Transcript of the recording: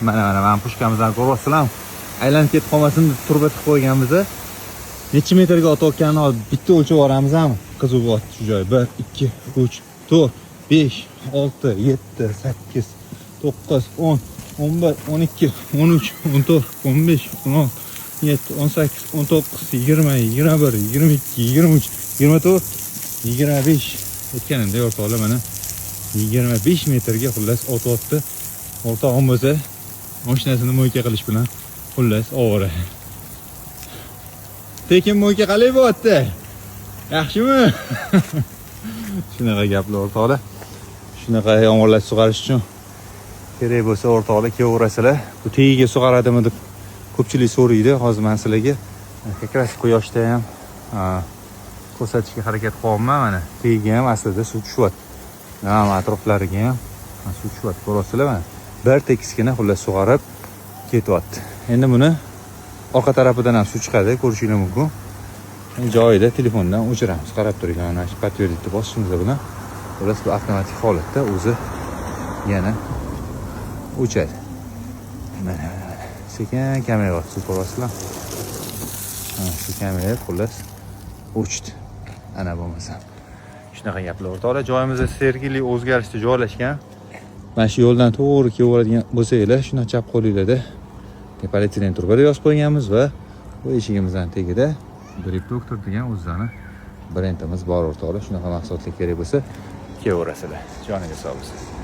Mana, mana, mana пушка mizni ko'ryapsizlarmi? Aylanib ketib qolmasin deb turba tiqib qo'yganmiz. Necha metrga otayotganini hozir bitta o'lchab yuboramizmi? Qiziq bo'lyapti shu joy. 1, 2, 3, 4, 5, 6, 7, 8, 9, 10, 11, 12, 13, 14, 15, 16, 17, 18, 19, 20, 21, 22, 23, 24, 25. Aytganimdek, o'rtoqlar, mana 25 metrga, xullas, otyapti. O'rtog'im bo'lsa mashinasini мойка qilish bilan, xullas, ovora. Tekin мойка qalay bo'lyapti? Yaxshimi? Shunaqa gaplar, o'rtoqlar. Shunaqa yomg'irlar sug'arish uchun kerak bo'lsa, o'rtoqlar, kelaverasizlar. Bu tagiga sug'aradimi deb ko'pchilik so'raydi. Hozir man sizlarga как раз quyoshda ham ko'rsatishga harakat qilyapman. Mana tagiga ham aslida suv tushyapti. Mana atroflariga ham suv tushyapti, ko'ryapsizlar, mana. Bir tekiskina, xullas, sug'arib ketyapti. Endi buni orqa tarafidan ham suv chiqadi, ko'rishinglar mumkin. Joyida telefondan o'chiramiz. Qarab turinglar, mana shu "Подтвердить" bosishimiz bilan, xullas, bu avtomatik holatda o'zi yana o'chadi. Mana, mana, sekin kamayyapti suv, ko'ryapsizlar. Mana shu kamayib, xullas, o'chdi. Ana bo'lmasa. Shunaqa gaplar, o'rtoqlar. Joyimizda Sergeli o'zgarishda joylashgan. Mana shu yo'ldan to'g'ri kelaveradigan bo'lsanglar, shundan chap qo'linglarda polietilen trubada yozib qo'yganmiz va bu eshigimizdan tagida Drip Doctor degan o'zini brendimiz bor, o'rtoqlar. Shunaqa mahsulotlar kerak bo'lsa, kelaverasizlar. Joniga sog' bo'lsin.